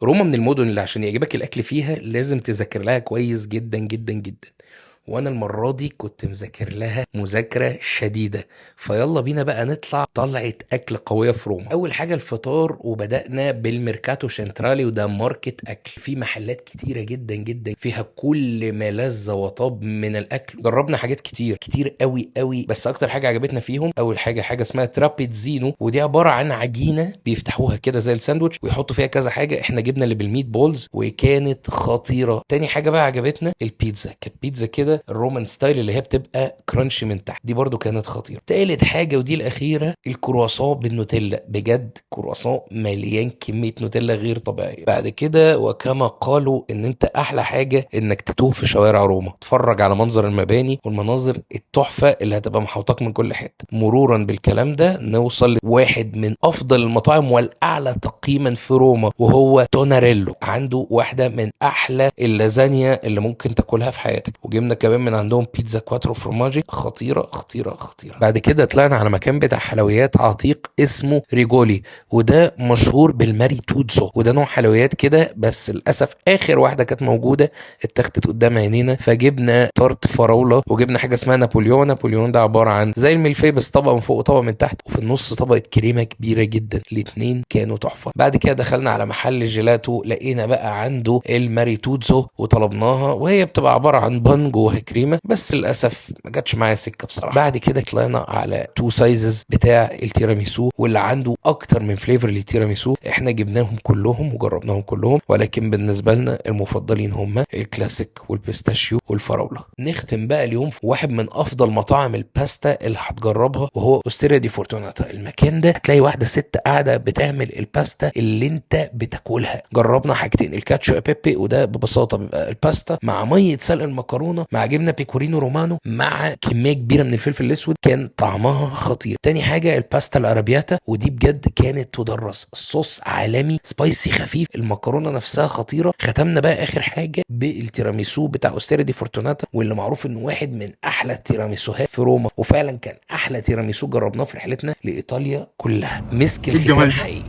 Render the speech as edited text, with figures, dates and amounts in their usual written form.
روما من المدن اللي عشان يعجبك الاكل فيها لازم تذاكر لها كويس جدا جدا جدا، وانا المرة دي كنت مذاكر لها مذاكرة شديدة. فيلا بينا بقى نطلع طلعة اكل قوية في روما. اول حاجة الفطار، وبدأنا بالميركاتو شنترالي، وده market اكل في محلات كتيرة جدا جدا فيها كل ما لذ وطاب من الاكل. جربنا حاجات كتير كتير قوي قوي، بس اكتر حاجة عجبتنا فيهم اول حاجة حاجة اسمها trapizzino، ودي عبارة عن عجينة بيفتحوها كده زي الساندوتش ويحطوا فيها كذا حاجة. احنا جبنا اللي بال meatballs وكانت خطيرة. تاني حاجة بقى عجبتنا البيتزا، كانت بيتزا كده ال Roman style اللي هي بتبقى crunchy من تحت، دي برضو كانت خطيرة. تالت حاجة ودي الأخيرة، الكرواسون بالنوتيلا، بجد كرواسون مليان كمية نوتيلا غير طبيعية. بعد كده وكما قالوا ان انت احلى حاجة انك تتوه في شوارع روما، تتفرج على منظر المباني والمناظر التحفة اللي هتبقى محوطاك من كل حتة. مرورا بالكلام ده نوصل لواحد من افضل المطاعم والاعلى تقييما في روما، وهو توناريلو. عنده واحدة من احلى اللازانيا اللي ممكن تاكلها في حياتك، وجبنا كمان من عندهم بيتزا quattro formaggi خطيرة خطيرة خطيرة. بعد كده طلعنا على مكان بتاع حلويات عتيق اسمه ريجولي، وده مشهور بالماريتوتزو، وده نوع حلويات كده، بس للاسف اخر واحدة كانت موجودة اتاخدت قدام عينينا. فجبنا تارت فراوله، وجبنا حاجة اسمها نابليون. نابليون ده عبارة عن زي الملفيه بس طبقه من فوق وطبقه من تحت، وفي النص طبقه كريمة كبيرة جدا. الاتنين كانوا تحفة. بعد كده دخلنا على محل جيلاتو، لقينا بقى عنده الماريتوتزو وطلبناها، وهي بتبقى عبارة عن bun جواها كريمة، بس للاسف ما جاتش معايا سكة بصراحة. بعد كده طلعنا على two sizes بتاع التيراميسو، واللي عنده اكتر من flavor للتيراميسو. احنا جبناهم كلهم وجربناهم كلهم، ولكن بالنسبة لنا المفضلين هم ال classic وال pistachio والفراوله. نختم بقى اليوم في واحد من افضل مطاعم الباستا اللي هتجربها، وهو اوستيريا دي فورتوناتا. المكان ده هتلاقي واحدة ست قاعدة بتعمل الباستا اللي انت بتاكلها. جربنا حاجتين، ال cacio e pepe، وده ببساطة بيبقى الباستا مع مية سلق المكرونه مع جبنه بيكورينو رومانو مع كمية كبيرة من الفلفل الاسود، كان طعمها خطير. تاني حاجة الباستا ال arrabbiata، ودي بجد كانت تدرس، الصوص عالمي spicy خفيف، المكرونه نفسها خطيرة. ختمنا بقى اخر حاجة بالتيراميسو بتاع اوستيريا دي فورتوناتا، واللي معروف انه واحد من احلى التيراميسوهات في روما، وفعلا كان احلى تيراميسو جربناه في رحلتنا لايطاليا كلها. مسك ايه الختام الجمال ده؟ حقيقي.